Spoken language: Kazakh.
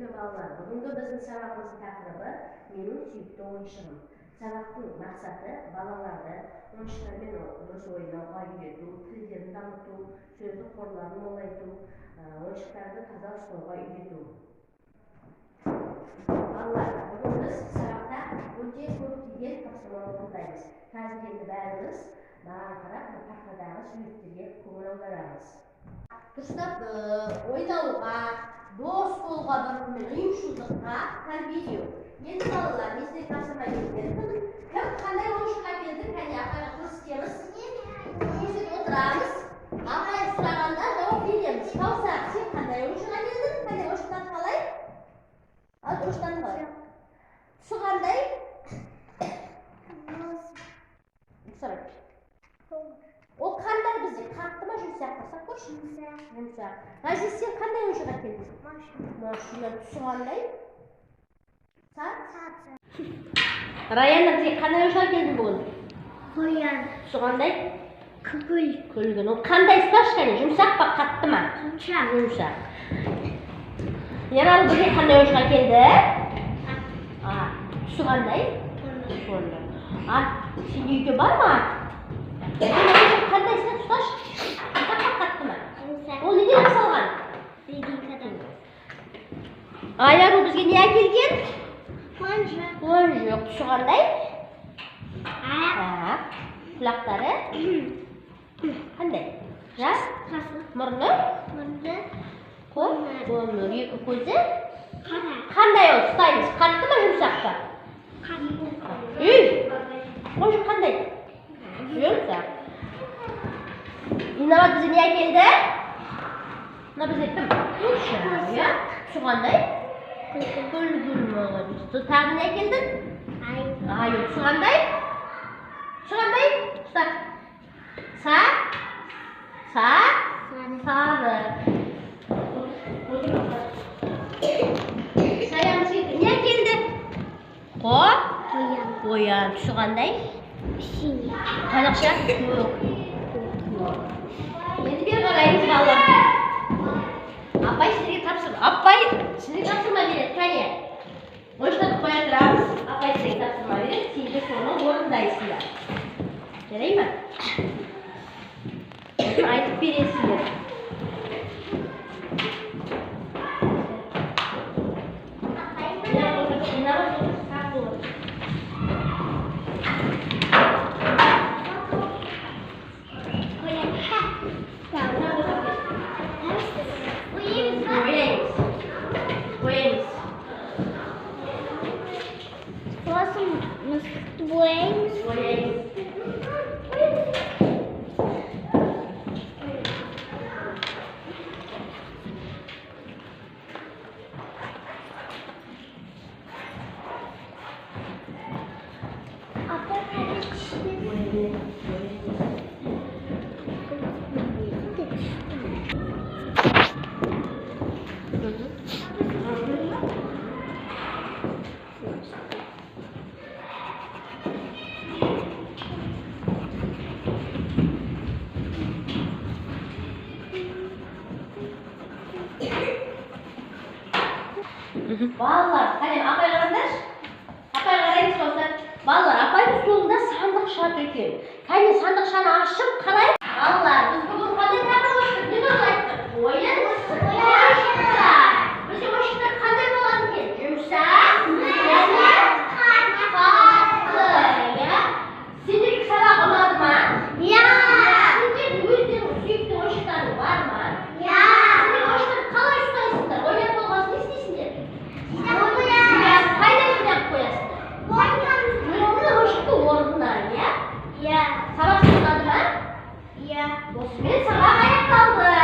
Сәлеметсіздер ме, балалар? Бүгінгі біздің сабағымыздың тақырыбы менің сүйікті ойыншығым. Сабақтың мақсаты балаларды ойыншықтармен дұрыс ойнауға үйрету, тілдерін дамыту, сөздік қорларын молайту, ойыншықтарды таза ұстауға үйрету. Балалар, бүгін біз сабақта өте көптеген тапсырма орындаймыз. Қазір енді бәріміз маған қарап тақтадағы суреттерге көңіл аударамыз. Дұрыстап ойнауға, дос болуға, бір-бірімен ұйымшылдыққа тәрбиелеу. Енді балалар, мен сіздерге тапсырма бердім. Кім қандай ойыншық әкелді? Кәне, апайға көрсетеміз. Көрсетіп отырамыз. Апай сұрағанда жауап береміз. Каусар, сен қандай ойыншық әкелдің? Қандай ойыншықтан қалай? Ал, ойыншықтан қалай? Түсі қандай? Сұрай. Ол қандай бізде? Қатты ма, жұмсақ па? Сақ көрші. Жұмсақ. Ғазиз, сен қандай ойыншық әкелдің? Машина. Түсі қандай? Раяна, сен қандай ойыншық әкелдің бүгін? Қоян. Түсі қандай? Күл. Күлгін. Ол қандай, ұсташы кәне? Жұмсақ па, қатты ма? Жұмсақ. Жұмсақ. Ералы бізге қандай ойыншық әкелді? Түсі қандай? Қоңыр. Ат, сенде үйде бар ма ат? Қандай сен ұсташы? Жұмсақ па, қатты ма? Жұмсақ. Ол неден жасалған? Резинкадан. Айару бізге не әкелген? Қонжық. Қонжық. Түсі қандай? Ақ. Құлақтары? Қандай? Жас? Жасыл. Мұрны? Мұрны. Қоңыр. Екі көзі? Қара. Қандай ол? Ұстаймыз. Қатты ма, жұмсақ па? Қатты. Үй! Қонжық қандай? Жұмсақ. Инабат бізге не әкелді? Мына бізге кім? Иә. Түсі қандай? Күлгін. Молодец. Тағы не әкелдің? Ай. Аю. Түсі қандай? Түсі қандай? Ұста. Са? Са? Сары. Сары. Саян бізге не әкелді? Қоян. Қоян. Түсі қандай? Синий. Қазақша? Көк. Енді бері қараймыз, балалар. Апай сіздерге тапсырма. Апай сіздерге тапсырма береді. Кәне. Ойыншықтарды қоя тұрамыз. Апай сіздерге тапсырма береді. Сендер соны орындайсыңдар. Жарай ма? Айтып бересіңдер. Бояймыз. Сосын мысықты бояймыз. Бояймыз. Апай, қарашы. Балалар, қане, апай қараңдаршы. Апай қараймыз болса. Балалар, апайдың столында сандықша тұр екен. Кәне, сандықшаны ашып қарайық. Балалар, біз бүгін қандай тақырып өттік? Не туралы айттық? Ойын. Ойыншықтар. Бізде ойыншықтар қандай болады екен? Жұмсақ, және қатты, иә? Сендерге сабақ ұнады ма? Иә. Сендердің өздеріңнің сүйікті ойыншықтарың бар ма? Иә. Сендер ойыншықтарды қалай ұстайсыңдар? Ойнап болған соң не істейсіңдер? Жинап қоямыз. Қайда жинап қоясыңдар? Өзіңнің ойыншықты орнына, иә? Иә. Сабақ ұнады ма? Иә. Осымен сабақ аяқталды.